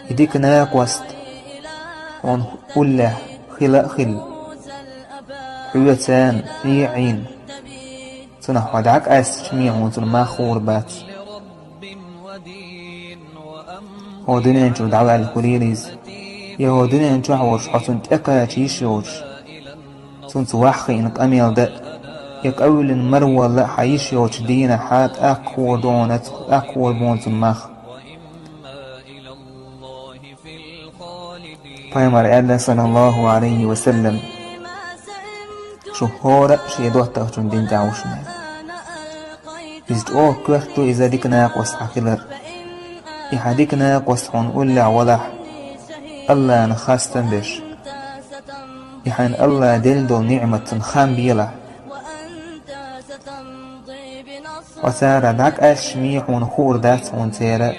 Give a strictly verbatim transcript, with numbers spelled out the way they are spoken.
И дика накъост хьуна уллехь хила а хилла, хьоьца а Ӏийна, цунах хьо дӀакъаьстача, хьуна цунна мах хуур бац. ХӀокху дуьнен чу дӀаваьлла хуьлийла иза, я хӀокху дуьнен чохь волуш хьо цунна тӀекхача йиш йоцуш, цунца ваха хиъна къамел дан а, я къевлина мара валла а хьан йиш йоцучу дийнахь тӀаккха хуур ду хьуна, тӀаккха хуур бу хьуна цунна мах. Пайхамара аьлла, саллаллаху Ӏалайхи ва саллам: «Шу хӀора а шен доттагӀчун дин тӀехь ву шуна». Иза чӀогӀа коьрта ду, иза дика накъост хьан хилар. И хьан дика накъост хьуна уллехь валахь, АллахӀна хастам беш, и хьайна АллахӀа делла долу ниъмат цунна хам белахь, хьо царах дӀакъаьсташ хьуна хуур дац хьуна церан